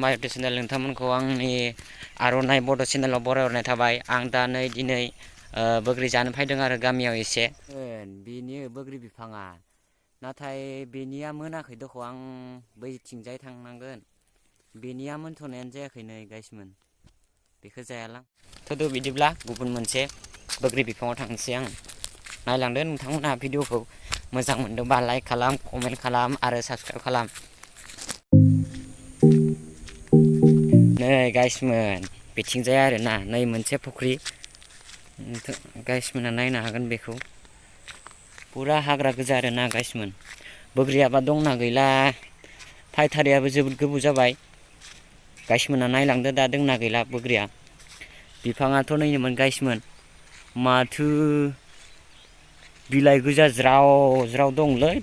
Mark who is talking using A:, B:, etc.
A: माय YouTube channel नोंथांमोनखौ आंनि आर'नाइ बड' चेनेलाव बरायहरनाय थाबाय। आं दा नै दिनै बोग्रि जानो फैदों आरो गामियाव एसे। बेनि बोग्रि बिफाङा नाथाय बेनिया मोनाखै दख' आं बैथिंजाय थांनांगोन। बेनिया मोनथ'नायानो जायाखै नै गाइसमोन बेखौ जायालां। थुदो बिदिब्ला गुबुन मोनसे बोग्रि बिफाङाव थांनोसै आं। नायलांदो नोंथांमोनहा भिडिअखौ मोजां मोनदोंबा लाइक खालाम, कमेन्ट खालाम आरो साबसक्राइब खालाम। नै गाइसमोन बिथिंजाय आरोना नै मोनसे फुख्रि गाइसमोना नायनो हागोन बेखौ फुरा हाग्रा गोजा आरोना गाइसमोन। बोग्रियाबा दंना गैला फायथारियाबो जोबोद गोबाव जाबाय। गाइसमोना नायलांदो दा दोंना गैला बोग्रिया। बिफाङाथ' नैनोमोन गाइसमोन माथो बिलाइ गोजा ज्राव ज्राव दंलै।